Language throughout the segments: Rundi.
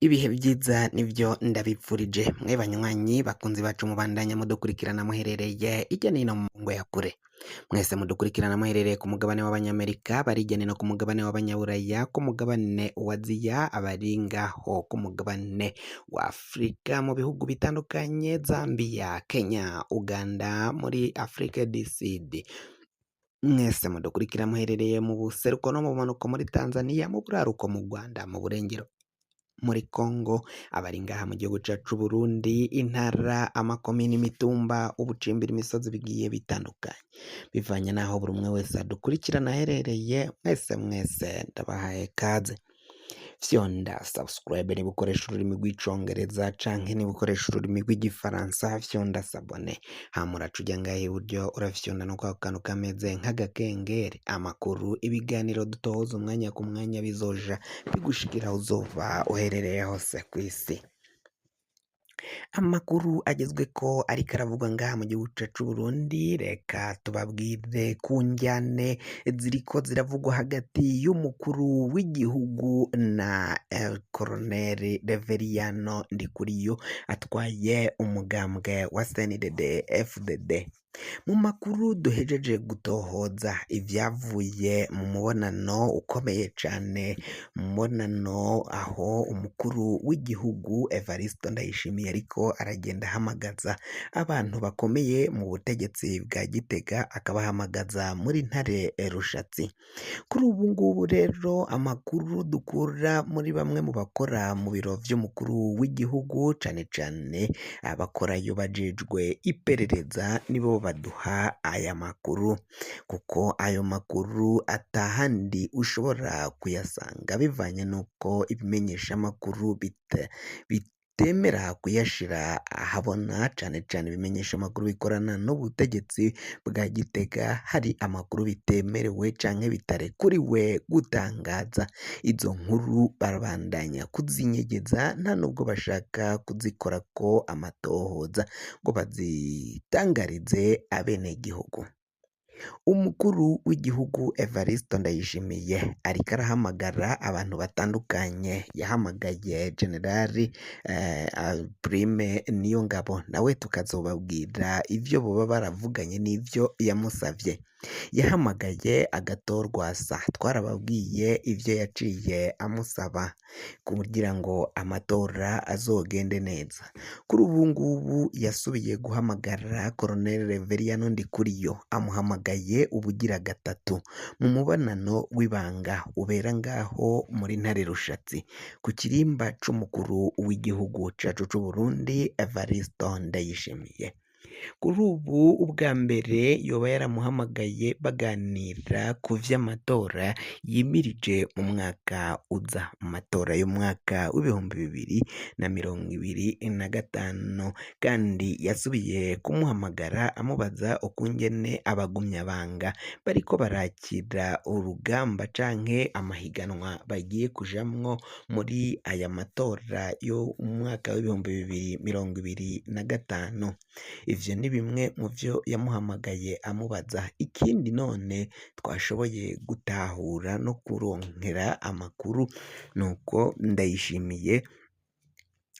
Ibihe vyiza nivyo ndabipfurije mwe banywanyi bakunzi bacu mubandanya mudukurikirana muherereye irya nino mu ngo ya kure mwese mudukurikirana muherereye ku mugabane w'abanyamerika bari hirya nino ku mugabane w'abanyaburaya ku mugabane wa Aziya abari ngaho ku mugabane wa Afrika mu bihugu bitandukanye Zambia, Kenya, Uganda muri Afrique du Sud mwese mudukurikira muherereye mu buseruko no mu bumanuko muri Tanzania mu buraruko mu Rwanda mu burengero muri Congo abari ngaha mu gihugu cacu Burundi intara amakomini imitumba ubucimbira imisozi bigiye bitandukanye bivanye n'aho buri umwe wese adukurikirana aherereye mwese mwese ndabahaye kaze fyonda subscribe niba ukoresha ururimi rw'icongereza canke niba ukoresha ururimi rw'igifaransa fyonda s'abonner hama uraca uja ngaha iburyo urafyonda no kwako kantu kameze nk'agakengeri amakuru ibiganiro dutohoza umwanya ku mwanya bizoja bigushikira aho uzoba uherereye hose kw'isi amakuru agezweko ariko aravugwa ngaha mu gihugu cacu c'Uburundi reka tubabwire ku njyane ziriko ziravugwa hagati y'umukuru w'igihugu na Colonel Reveriyano Ndikuriyo atwaye umugambwe wa CNDD FDD mu makuru duhejeje gutohoza ivyavuye mu mubonano ukomeye cane mu mubonano aho umukuru w'igihugu Evariste Ndayishimiye ariko aragenda ahamagaza abantu bakomeye mu butegetsi bwa Gitega akabahamagaza muri Ntare Rushatsi kuri ubu ngubu rero amakuru dukura muri bamwe mu bakora mu biro vy'umukuru w'igihugu cane cane abakorayo bajejwe iperereza nibo baduha aya makuru kuko ayo makuru atahandi ushobora kuyasanga bivanye n'uko ibimenyeshamakuru bitemera kuyashira ahabona cane cane ibimenyeshamakuru bikorana n'ubutegetsi bwa Gitega hari amakuru bitemerewe canke bitarekuriwe gutangaza izo nkuru barabandanya kuzinyegeza nta nubwo bashaka kuzikorako amatohoza ngo bazitangarize abenegihugu. Umukuru w'igihugu Evariste Ndayishimiye ariko arahamagara abantu batandukanye yahamagaye Generali Prime Niyongabo nawe tukazobabwira ivyo boba baravuganye n'ivyo yamusavye yahamagaye Agathon Rwasa twarababwiye ivyo yaciye amusaba kugira ngo amatora azogende neza kuri ubu ngubu yasubiye guhamagara Colonel Reveriyano Ndikuriyo amuhamagaye ubugira gatatu mu mubonano w'ibanga ubera ngaho muri Ntare Rushatsi ku kirimba c'umukuru w'igihugu cacu c'Uburundi Evariste Ndayishimiye kuri ubu ubwa mbere yoba yaramuhamagaye baganira ku vy'amatora yimirije mu mwaka uza mu matora y'umwaka w'2025 kandi yasubiye kumuhamagara amubaza ukungene abagumyabanga bariko barakira urugamba canke amahiganwa bagiye kujamwo muri aya matora yo mu mwaka w'2025 ivyo ni bimwe mu vyo yamuhamagaye amubaza ikindi none twashoboye gutahura no kuronkera amakuru nuko Ndayishimiye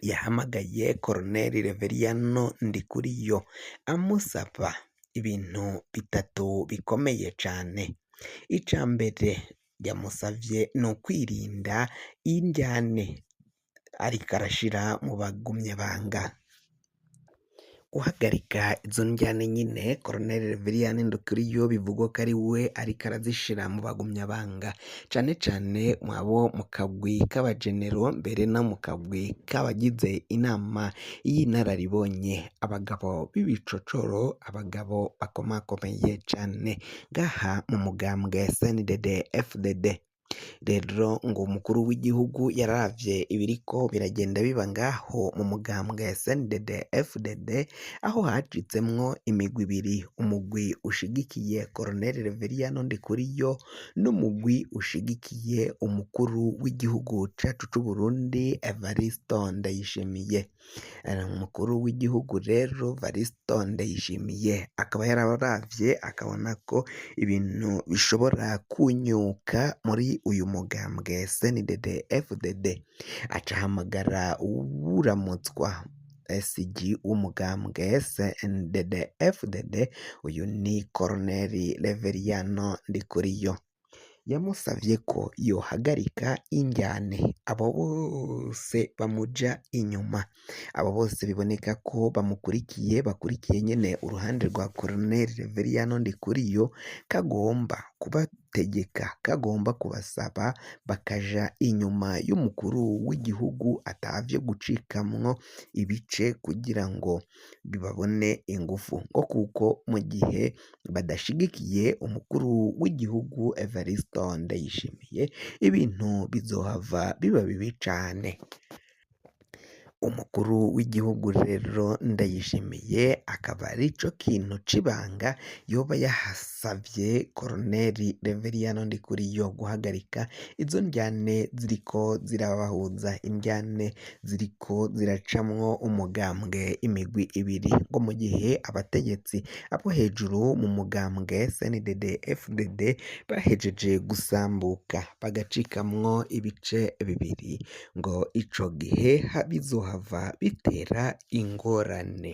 yahamagaye Colonel Reveriyano Ndikuriyo amusaba ibintu bitatu bikomeye cane ica mbere yamusavye ni ukwirinda indyane ariko arashira mu bagumyabanga guhagarika izo njyane nyine Colonel Reveriyani Ndikuriyo bivugwa ko ari we ariko arazishira mu bagumyabanga cane cane abo mu kagwi k'abajenero mbere no mu kagwi k'abagize inama y'inararibonye abagabo b'ibicocoro abagabo bakomakomeye cane ngaha mu mugambwe CNDD FDD rero ngo umukuru w'igihugu yaravye ibiriko biragenda biba ngaho mu mugambwe CNDD FDD aho hacitsemwo imigwi ibiri umugwi ushigikiye Colonel Reveriyano Ndikuriyo n'umugwi ushigikiye umukuru w'igihugu cacu c'Uburundi Evariste Ndayishimiye umukuru w'igihugu rero Evariste Ndayishimiye akaba yararavye akabona ko ibintu bishobora kunyuka muri uyu mugambwe CNDD FDD, aca ahamagara uwuramutswa SG w'umugambwe CNDD FDD, uyu ni Colonel Reveriyano Ndikuriyo. Yamusavye ko yohagarika indyane abo bose bamuja inyuma, abo bose biboneka ko bamukurikiye, bakurikiye nyene uruhande rwa Colonel Reveriyano Ndikuriyo, kagomba kubategeka, kagomba kubasaba bakaja inyuma y'umukuru w'igihugu atavyo gucikamwo ibice kugira ngo bibabone ingufu, ngo kuko mu gihe badashigikiye umukuru w'igihugu Evariste Ndayishimiye ibintu bizohava biba bibi cane. Umukuru w'igihugu rero Ndayishimiye akaba arico kintu c'ibanga yoba yahasavye Colonel Reveriyano Ndikuriyo guhagarika izo ndyane ziriko zirabahuza, indyane ziriko ziracamwo umugambwe imigwi ibiri, ngo mu gihe abategetsi abo hejuru mu mugambwe CNDD FDD bahejeje gusambuka bagacikamwo ibice bibiri, ngo ico gihe bizohava bitera ingorane.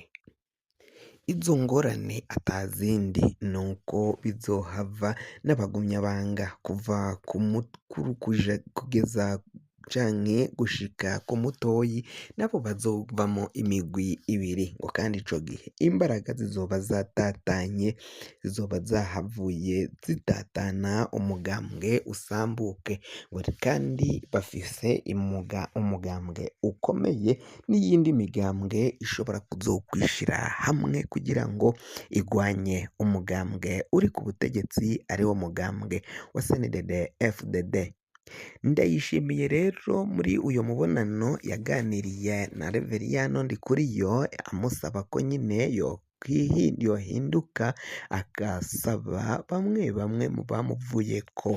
Izo ngorane atazindi nuko bizohava n'abagumyabanga kuva ku mukuru kugeza canke gushika ku mutoyi nabo bazovamo imigwi ibiri, ngo kandi ico gihe imbaraga zizoba zatatanye, zizoba zahavuye zitatana umugambwe usambuke, ngo kandi bafise umugambwe ukomeye n'iyindi migambwe ishobora kuzokwishira hamwe kugira ngo igwanye umugambwe uri ku butegetsi ariwo mugambwe wa CNDD FDD. Ndayishimiye rero muri uyo mubonano yaganiriye na Reveriyano Ndikuriyo amusaba ko nyine yohinduka agasaba bamwe bamwe mu bamuvuyeko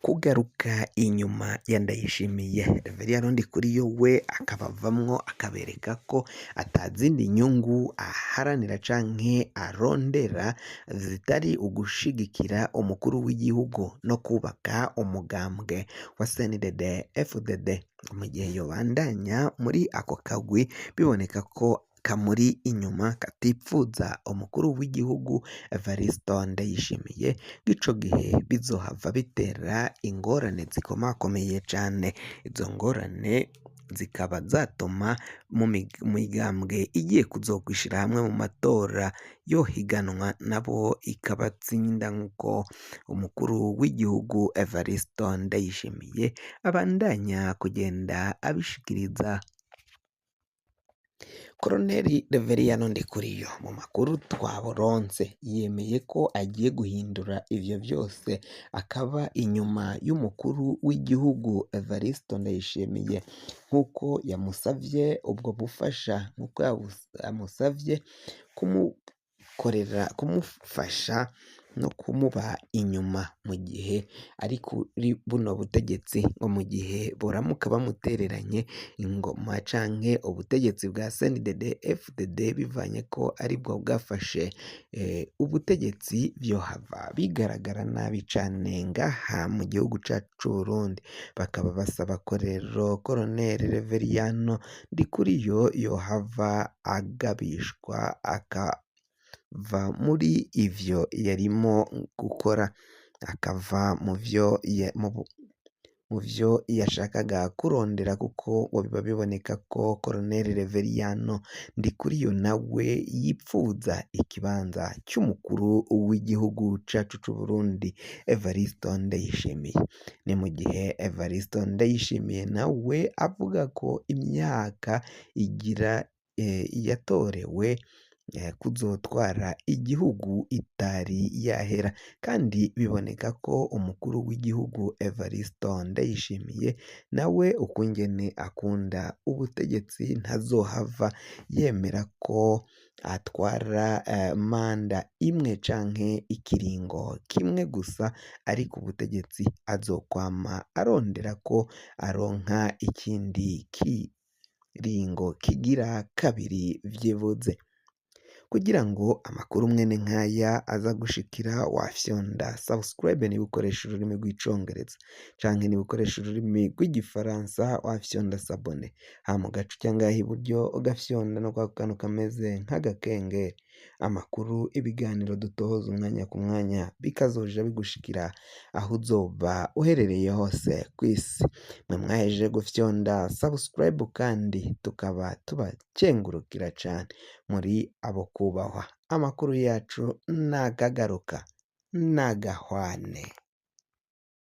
kugaruka inyuma ya Ndayishimiye. Reveriyano Ndikuriyo we akabavamwo akabereka ko atazindi nyungu aharanira canke arondera zitari ugushigikira umukuru w'igihugu no kubaka umugambwe wa CNDD FDD. Mu gihe yobandanya muri ako kagwi biboneka ko kamuri inyuma katipfuza umukuru w'igihugu Evariste Ndayishimiye, ico gihe bizohava bitera ingorane zikomakomeye cane. Izo ngorane zikaba zatuma mu migambwe igiye kuzokwishira hamwe mu matora yohiganwa nabo ikabatsinda nk'uko umukuru w'igihugu Evariste Ndayishimiye abandanya kugenda abishikiriza. Colonel Reveriyano Ndikuriyo mu makuru twaboronse yemeye ko agiye guhindura ivyo vyose akaba inyuma y'umukuru w'igihugu Evariste Ndayishimiye nk'uko yamusavye ubwo bufasha, nk'uko yamusavye kumukorera, kumufasha no kumuba inyuma mu gihe ari kuri buno butegetsi, ngo mu gihe boramuka bamutereranye ingoma canke ubutegetsi bwa CNDD FDD bivanye ko aribwo bwafashe ubutegetsi, vyohava bigaragara nabi cane ngaha mu gihugu cacu c'Uburundi. Bakaba basaba ko rero Colonel Reveriyano Ndikuriyo yohava agabishwa akava muri ivyo yarimo gukora, akava mu vyo yashakaga kurondera, kuko ngo biba biboneka ko Colonel Reveriyano Ndikuriyo nawe yipfuza ikibanza c'umukuru w'igihugu cacu c'Uburundi Evariste Ndayishimiye. Ni mu gihe Evariste Ndayishimiye nawe avuga ko imyaka igira yatorewe kuzotwara igihugu itari yahera, kandi biboneka ko umukuru w'igihugu Evariste Ndayishimiye nawe ukungene akunda ubutegetsi ntazohava yemera ko atwara manda imwe canke ikiringo kimwe gusa ari ku butegetsi, azokwama arondera ko aronka ikindi kiringo kigira kabiri vyibuze. Kugira ngo amakuru mwene nkaya aza gushikira, wafyonda subscribe niba ukoresha ururimi rw'icongereza, canke niba ukoresha ururimi rw'igifaransa wafyonda s'abonner, hama ugaca uja ngaha iburyo ugafyonda no kwa kantu kameze nk'agakengeri. Amakuru, ibiganiro dutohoza umwanya ku mwanya bikazoja bigushikira aho uzoba uherereye hose kw'isi. Mwe mwahejeje gufyonda subscribe kandi tukaba tubakengurukira cane, muri abo kubahwa. Amakuru yacu nagagaruka nagahwane.